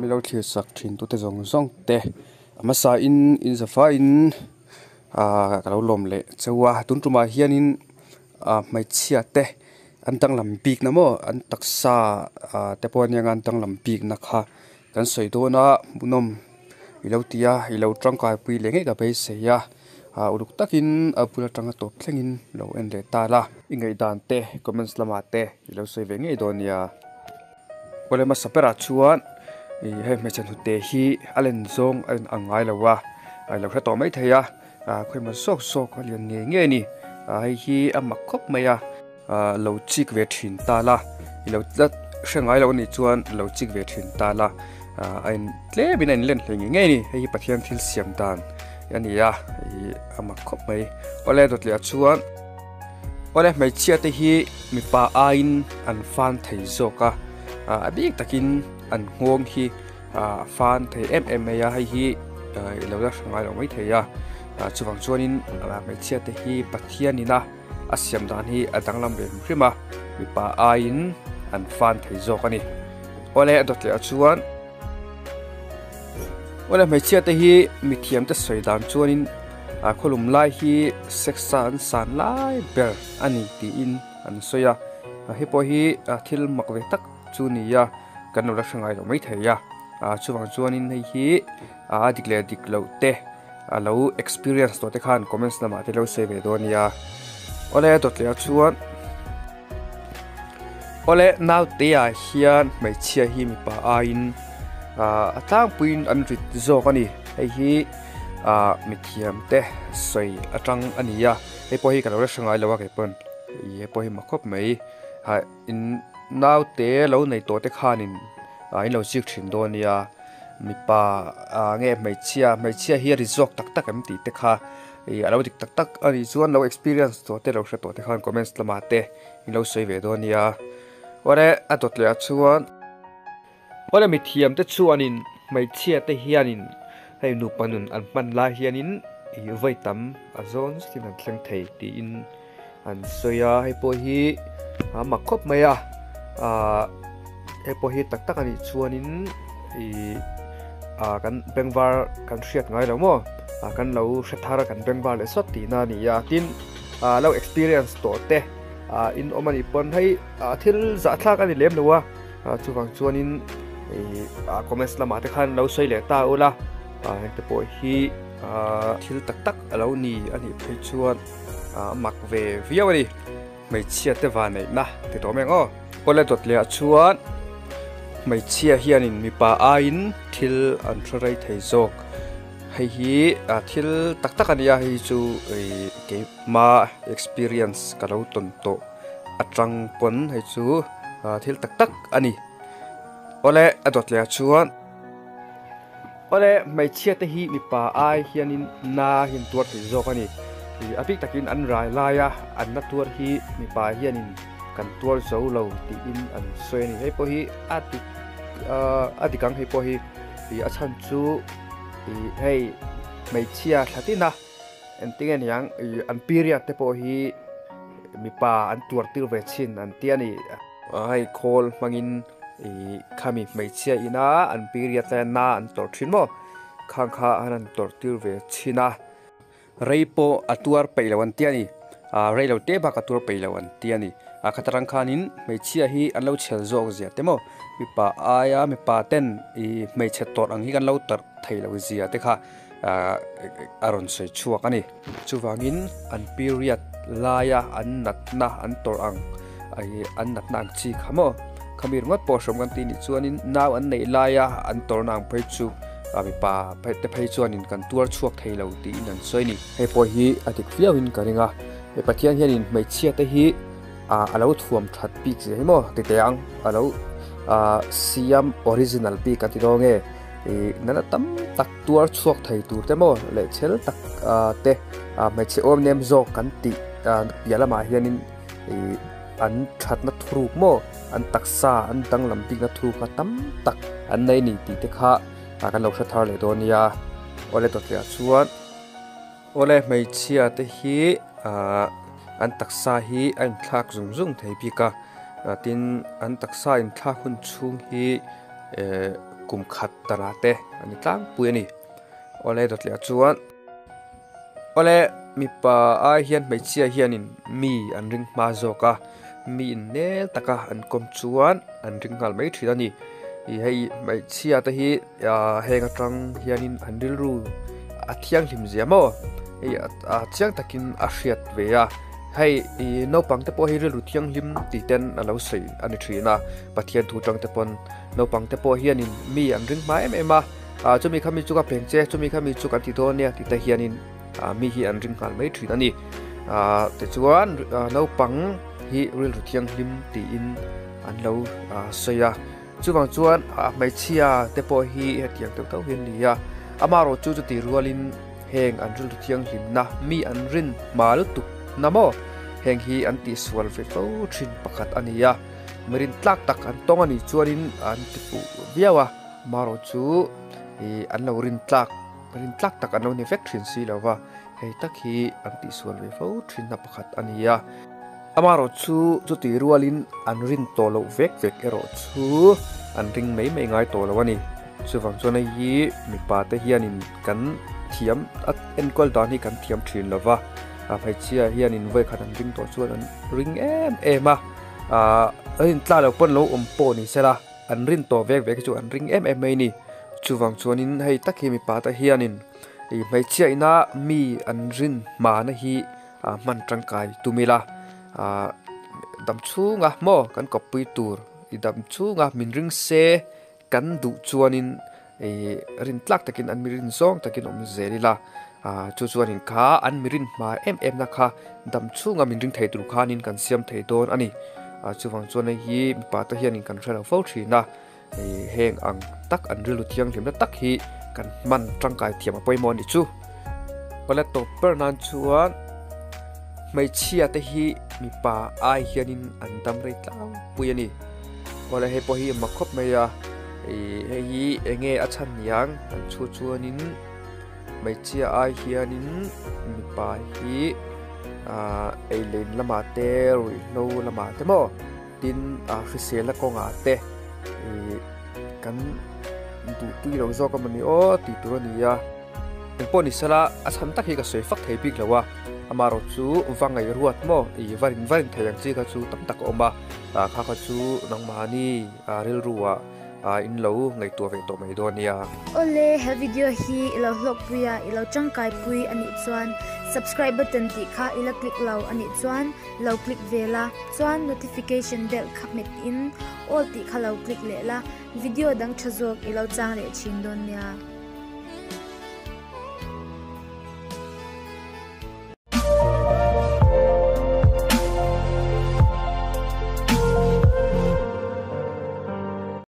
Min lo thlir sak thin tute zawng zawng te a hmasa in in zafa in ahh ka lo lawm leh cheu a tun tumah hianin ah hmeichhia te an danglam bik na maw an taksa ah te pawh ania an danglam bik na kha kan sawi dawn a hmuhnawm i lo ti a i lo tangkai pui leh ngei ka beisei a ah uluk takin a bul atanga tawp thlengin lo en leh ta la i ngaihdan te comments lamah te i lo sawi ve ngei dawn nia. Awle hmasa berah chuan ih hei hmeichhe hnute hi a len zawng a in ang ngai lo a a ilo hre tawh maithei a ah khawimaw zawk zawk a lian ngei ngei a ni ah hei hi a mak khawp mai a ah lo chik ve thin ta la i lo tlat hre ngai lo a nih chuan lo chik ve thin ta la ah a in tlem in a in len hlei ngei ngei a ni hei hi Pathian thil siam dan a ni a ih a mak khawp mai awle dawt leh ah chuan. Awle hmeichhia te hi mipa aiin an fan thei zawk a ah a bik takin an nghawng hi ah fan thei em em mai a hei hi ah ilo la hre ngai lo maithei a ah chuvang chuanin ah hmeichhia te hi Pathian ina a siam dan hi a danglam ve hrim hrim a mipa aiin an fan thei zawk a ni awle a dawt leh ah chuan. Awle hmeichhia te hi mithiam te sawi dan chuanin ah khawlum lai hi sex a an san lai ber a ni tiin an sawi a hei pawh hi thil mak ve tak chu a ni a kan lo la hre ngai lo maithei a ah chuvang chuanin hei hi a dik leh dik loh te a lo experience tawh te khan comments lamah te lo sawi ve dawn a nia awle dawt leh ah chuan. Awle naute ah hian hmeichhia hi mipa aiin ah a tlangpuiin an rit zawk a ni hei hi ah mithiam te sawi atang a ni a hei pawh hi ka lo la hre ngai lo a kei pawn ih hei pawh hi mak khawp mai ah in naute lo nei tawh te khanin ah in lo chik thin dawn nia mipa ah nge hmeichhia hmeichhia hi a rit zawk tak tak em tih te kha. Ih a lo dik tak tak a nih chuan lo experience tawh te lo hre tawh te khan comments lamah te in lo sawi ve dawn nia. Awle a dawt leh ah chuan awle mithiam te chuanin hmeichhia te hianin hei nupa nun an hman lai hianin ih vawi tam a zawn zetin an thleng thei tiin an sawi a hei pawh hi a mak khawp mai a ah hei pawh hi tak tak a nih chuanin ih ah kan bengvar kan hriat ngai lo maw ah kan lo hre thar a kan bengvar leh sawt tihna a ni a tin ah lo experience tawh te ah in awm a nih pawn hei ah thil zahthlak a ni lem lo a ah chuvang chuanin ih ah comments lamah te khan lo sawi leh ta ula ah hengte pawh hi ah thil tak tak a lo ni a nih phei chuan. a mak ve viau a ni hmeichhia te vanneihna ti tawh mai ang aw awle dawt leh ah chuan hmeichhia hianin mipa aiin thil an hre rei thei zawk hei hi a thil tak tak a nia hei chu ih keima experience ka lo tawn tawh atang pawn hei chu thil tak tak a ni awle a dawt leh ah chuan. Awle, hmeichhia te hi mipa ai hianin na hi an tuar thei zawk a ni. Ih, a bik takin an rai laia an na tuar hi mipa hianin kan tuar zo lo tiin an sawi a ni. Hei pawh hi a dik ah a dik ang hei pawh hi ih a chhan chu ih hei hmeichhia thla tin a engtin nge niang ih an period te pawh hi mipa an tuar tir ve thin an ti a ni. Hei khawl hmangin. Ih khami hmeichhia ina an period lai a na an tawrh thin maw khang kha an han tawrh tir ve thin a rei pawh a tuar peih lo an tia ni ah rei lo te bak a tuar peih lo an tia ni a khat atang khanin hmeichhia hi an lo chhel zawk zia te maw mipa aia mipa ten ih hmeichhe tawrh ang hi kan lo tawrh thei lo zia te kha ah a rawn sawi chhuak a ni chuvangin an period laia an natna an tawrh ang ih an natna ang chi kha maw khami ringawt pawh hrawm kan tih nih chuanin nau an neih laia an tawrhna ang phei chu a mipa phei te phei chuanin kan tuar chhuak thei lo tiin an sawi a ni. Hei pawh hi a dik viauin ka ring a hei Pathian hianin hmeichhia te hi ah a lo thuam that bik zia hi maw ti teh ang a lo ah siam original bik an ti dawn nge ih nana tam tak tuar chhuak thei tur te maw leh chhel tak ah te ah hmeichhe awm nem zawk kan tih ah piah lamah hianin ih an thatna thuruk maw an taksa an danglam bikna thuruk kha tam tak an nei ni tih te kha ah kan lo hre thar leh dawn nia awle tawtliah chuan awle hmeichhia te hi ah an taksa hi a inthlak zung zung thei bik a tin an taksa inthlak hun chhung hi eh. kum khat danah te a ni tlangpui a ni. Awle dawt leh ah chuan awle mipa ai hian hmeichhia hianin mi an ring hma zawk a, mi in nel taka an kawm chuan an ring nghal mai thin a ni. Ih hei hmeichhia te hi ah heng atang hianin an rilru a thianghlim zia maw hei a chiang takin a hriat ve a hei ih naupang te pawh hi rilru thianghlim tih ten a lo sawi a ni thin a Pathian thu tang te pawn naupang te pawh hianin mi an ring hma em em a. Ah chumi kha mi chu ka peng che chumi kha mi chu kan ti dawn nia tih te hianin ah mi hi an ring nghal mai thin a ni ah tichuan naupang hi rilru thianghlim tiin an lo ah sawi a chuvang chuan ah hmeichhia te pawh hi hetiang deuh deuh hi an ni a amaherawh chu chuti rualin heng an rilru thianghlimna mi an rin hma lutuk na maw heng hi an tihsual ve fo thin pakhat a ni a mi rin tlak tak an tawng a nih chuanin an ti fuh viau a. Marawh chu ih an lo rin tlak rin tlak tak an lo ni vek thin si lo va, hei tak hi an tihsual ve fo thinna pakhat a ni a. Amarawh chu chuti rualin an rin tawh loh vek vek erawh chu an ring mai mai ngai tawh lo a ni. Chuvang chuan hei hi mipa te hianin kan thiam a enkawl dan hi kan thiam thin lo va, a hmeichhia hianin vawikhat an ring tawh chuan an ring em em a, ah rin tlak loh pawn lo awm pawh ni se la. An rin tawh vek vek hi chu an ring em em mai ni. Chuvang chuanin hei tak hi mipa te hianin ih hmeichhia ina mi an rin hmana hi ah hman tangkai tum ila ah dam chhunga maw kan kawppui tur i dam chhunga min ring se kan duh chuanin ih rin tlak takin an mi rin zawng takin awm zel ila ah chu chuanin kha an mi rin hma em em na kha dam chhunga min ring thei tur khanin kan siam thei dawn a ni ah chuvang chuan hei hi mipa te hianin kan hrelo fo thin a ih heng ang tak an rilru thianghlimna tak hi kan hman tangkai thiam a pawimawh a nih chu. Pawleh tawp ber nan chuan hmeichhia te hi mipa ai hianin an dam rei tlangpui a ni pawleh hei pawh hi a mak khawp mai a ih hei hi eng nge a chhan niang an chhu chuanin. Hmeichhia ai hianin mipa hi ahh ei len lamah te ruihhlo lamah te maw tin ah hrisel a kawngah te ih kan duh tui lo zawk a mawni aw tih tur a ni a engpawh ni sela a chhan tak hi ka sawi fak thei bik lo a amaherawh chu va ngaihruat maw ih va rin va rin thei ang chi kha chu tam tak a awm a ah kha kha chu nangmahni ah rilru ah. Ah in lo ngaihtuah ve tawh mai dawn nia. Awle, he video hi i lo hlawkpui a, i lo tangkai pui a nih chuan subscribe button tih kha i la click lo a nih chuan lo click ve la, chuan notification bell kha hmet in all tih kha lo click leh la, video dang tha zawk i lo chang leh thin dawn nia.